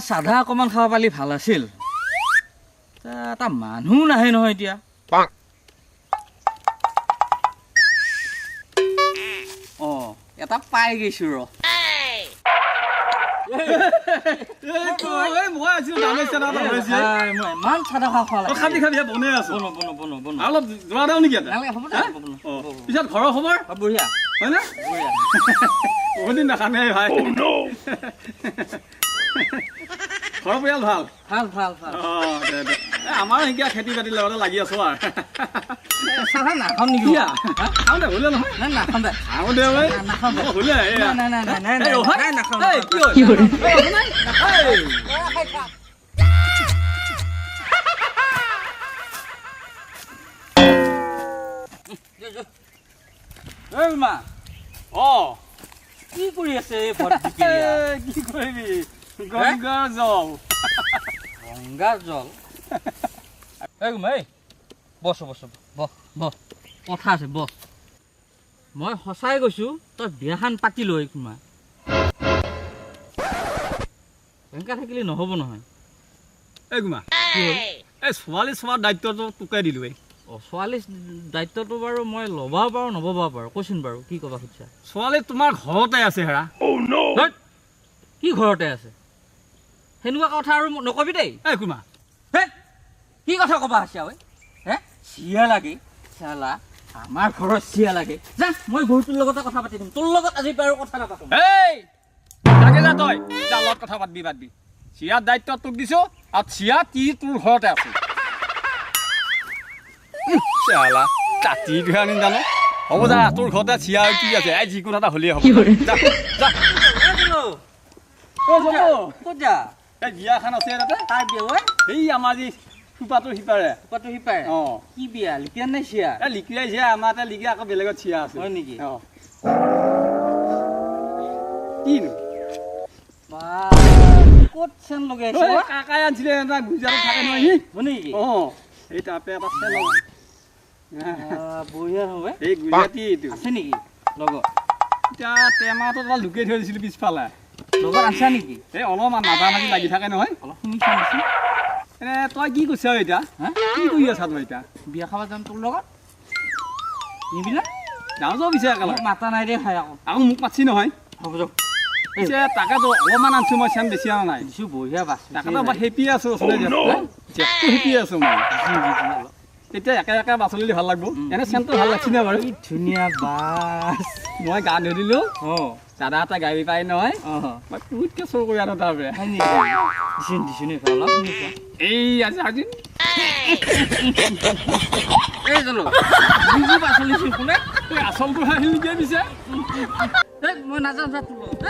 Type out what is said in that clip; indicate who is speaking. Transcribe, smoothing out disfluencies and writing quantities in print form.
Speaker 1: চাধা অকণমান খাব পালি ভাল আছিল। এটা মানুহ নাহে নহয় এতিয়া। অঁ, এটা পাই গৈছো ৰ। ইমান চাদা খোৱা
Speaker 2: পিছত ঘৰৰ খবৰ
Speaker 1: বঢ়িয়া
Speaker 2: হয়নে? বহুত দিন দেখা নাই ভাই। ঘৰৰ পৰিয়াল ভাল?
Speaker 1: ভাল ভাল ভাল।
Speaker 2: অঁ, আমাৰ সেনেকৈ খেতি বাতিৰ লগতে লাগি আছো আৰু।
Speaker 1: চাধা নাখাম নেকি?
Speaker 2: খাওঁ দে, হ'লে নহয়।
Speaker 1: নাখাম দে।
Speaker 2: খাওঁ দে ভাই। হ'লে
Speaker 1: অঁ, কি কৰি আছে?
Speaker 2: কি কৰিবি, গংগা জল।
Speaker 1: গংগা জল? এই বছ বছ, বহ বহ, কথা আছে বহ। মই সঁচাই কৈছোঁ, তই বিয়াখন পাতি লৈ কুমা, এনেকুৱা থাকিলে নহ'ব নহয়।
Speaker 2: এই কুমা, এই ছোৱালী চোৱাৰ দায়িত্বটো তোকে দিলোঁ। এই
Speaker 1: অঁ, ছোৱালী দায়িত্বটো বাৰু মই ল'বাও পাৰোঁ নল'বও পাৰোঁ। কৈছোন বাৰু, কি ক'বা খুজিছা?
Speaker 2: ছোৱালী তোমাৰ ঘৰতে আছে হেৰা।
Speaker 1: কি ঘৰতে আছে? সেনেকুৱা কথা আৰু নকবি দেই।
Speaker 2: এই কুমা,
Speaker 1: হে কি কথা ক'বা আছে ঐ? হে চিয়া লাগে চালা, আমাৰ ঘৰত চিয়া লাগে। যা, মই গৰুটোৰ লগতে কথা পাতি দিম, তোৰ লগত আজি আৰু কথা নাপাতো।
Speaker 2: এই লাগে যা, তই যা, লগত কথা পাতবি পাতবি। চিয়াৰ দায়িত্ব তোক দিছোঁ আৰু চিয়া তি তোৰ ঘৰতে আছে। চালা কাটি ধৰা আনিম জানো? হ'ব যা, তোৰ ঘৰতে চিয়া কি আছে, এই যিকোনো এটা হ'লেই হ'ব। যা যা।
Speaker 1: ক'ত যা?
Speaker 2: এই বিয়াখন আছে তাতে।
Speaker 1: কাৰ বিয়া ঐ?
Speaker 2: এই আমাৰ যি সোপাটো সিপাৰে।
Speaker 1: সোপাটো সিপাৰে?
Speaker 2: অঁ।
Speaker 1: কি বিয়া, লিকিয়া নে চিয়া?
Speaker 2: এই লিকিয়াই চিয়া, আমাৰ এটা লিকিয়া, আকৌ বেলেগত চিয়া আছে।
Speaker 1: হয় নেকি?
Speaker 2: অঁ। কিনো
Speaker 1: ক'ত চেন লগাইছে?
Speaker 2: কাকাই আনিছিলে, এটা গুজৰাটত থাকে নহয় সি।
Speaker 1: হয় নেকি?
Speaker 2: অঁ, এই তাতে এটা চেন
Speaker 1: বঢ়িয়া হ'ব।
Speaker 2: এই গুজৰাটী এইটো
Speaker 1: আছে নেকি লগত?
Speaker 2: এতিয়া টেমাটো অলপ লুকাই থৈ দিছিলোঁ পিছফালে।
Speaker 1: লগত আছা নেকি?
Speaker 2: এই অলপমান মাজা মাজি লাগি থাকে নহয়।
Speaker 1: অলপ শুনিছা নেকি?
Speaker 2: এনে তই কি কৰিছ এতিয়া? কি কৰি আছা তই এতিয়া?
Speaker 1: বিয়া খাব যাম তোৰ লগত, নিবি না?
Speaker 2: যাওঁ যাওঁ পিছে একেলগে।
Speaker 1: মাতা নাই দেই ভাই, আকৌ
Speaker 2: আকৌ মোক মাতছি নহয়।
Speaker 1: হ'ব যাওক।
Speaker 2: পিছে তাকেতো অলপমান আনিছোঁ মই, চেন বেছি অনা নাই।
Speaker 1: দিছোঁ বঢ়িয়া বাছ।
Speaker 2: তাকেতো মই সেপি আছোঁ, জেপটো সেপি আছোঁ মই। তেতিয়া একে একে বাচলি ভাল লাগব। এনে চেনটো ভাল লাগছি না বাৰু?
Speaker 1: ধুনীয়া বাছ।
Speaker 2: মই গা ধুই দিলোঁ।
Speaker 1: অঁ,
Speaker 2: দাদা এটা গাড়ী পাই নহয়, মই পুতুককৈ চুৰ কৰি আনো তাৰ পৰা। এই আজি আজি আচলটো আহিল নেকি পিছে?
Speaker 1: মই নাযাওঁ, যা তোৰ লগত।